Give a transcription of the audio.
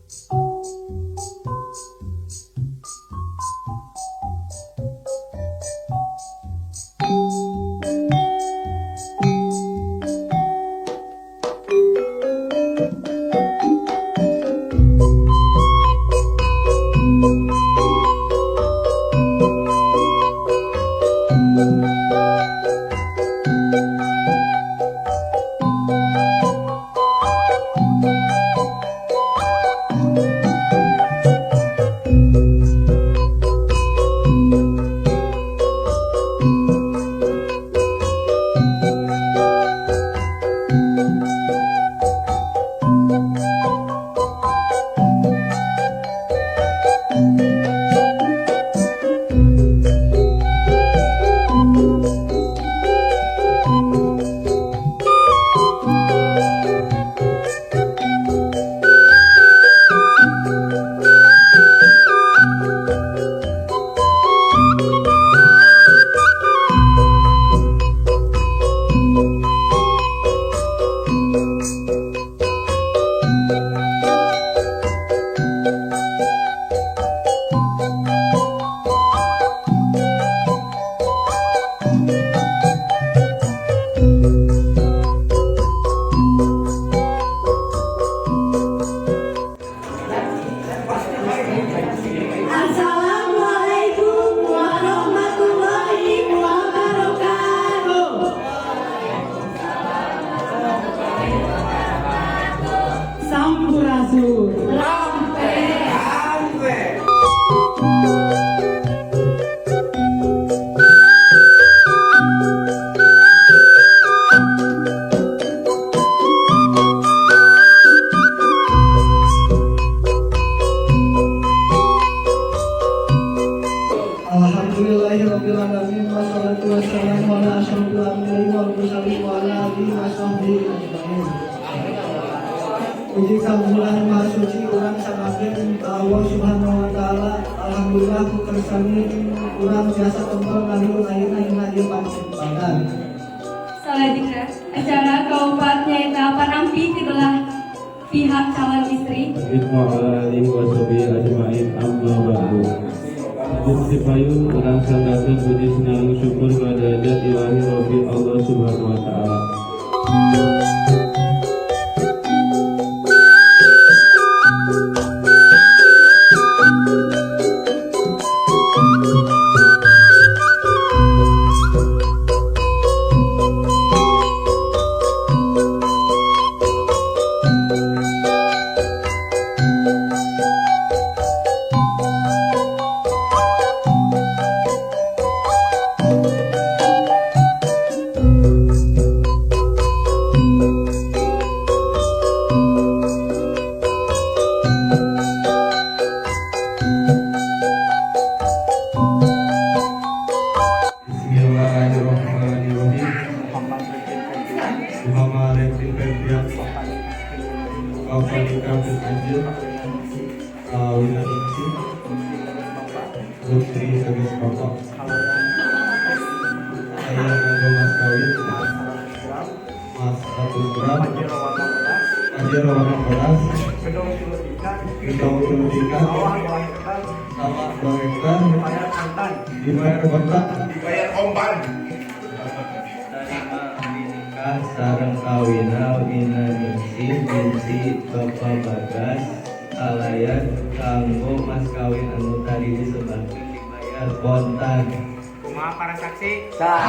Assalamualaikum warahmatullahi wabarakatuh. Sampurasun. Alhamdulillahirabbil alamin, wassalatu wassalamu ala asyrofil anbiya'i wal mursalin wa ala alihi washabbihi ajmain. Puji kamuliaan Maha Suci urang sanggakeun ka Allah Subhanahu wa Taala. Alhamdulillah, ku kersane urang tiasa tempel ngaliwet ayeuna dina ieu pangrembagan. Selanjutnya, acara keempat nyaeta panampi ti belah pihak calon istri. Wa ala alihi wa sahbihi ajmain, amma ba'du. Lanjut ti payun, urang sanggakeun puji sinareng syukur ka Ilahi Rabbi Allah Subhanahu wa Taala. Bismillahirrahmanirrahim. Muhammad Repin Febrian Bapak Kafir Anjir Kawina Ningsih Putri Agus Bapak saya nganggo mas kawin mas 100 gram, pajero warna beras, gedong tilu tingkat, sawah 2 hektar, dibayar kontan. Dibayar kompan. Tarima nikah sareng kawina Wina Ningsih binti Bapak Bagas kalayan kanggo mas kawin anu tadi disebutkeun dibayar kontan. Kumaha para saksi? Sah.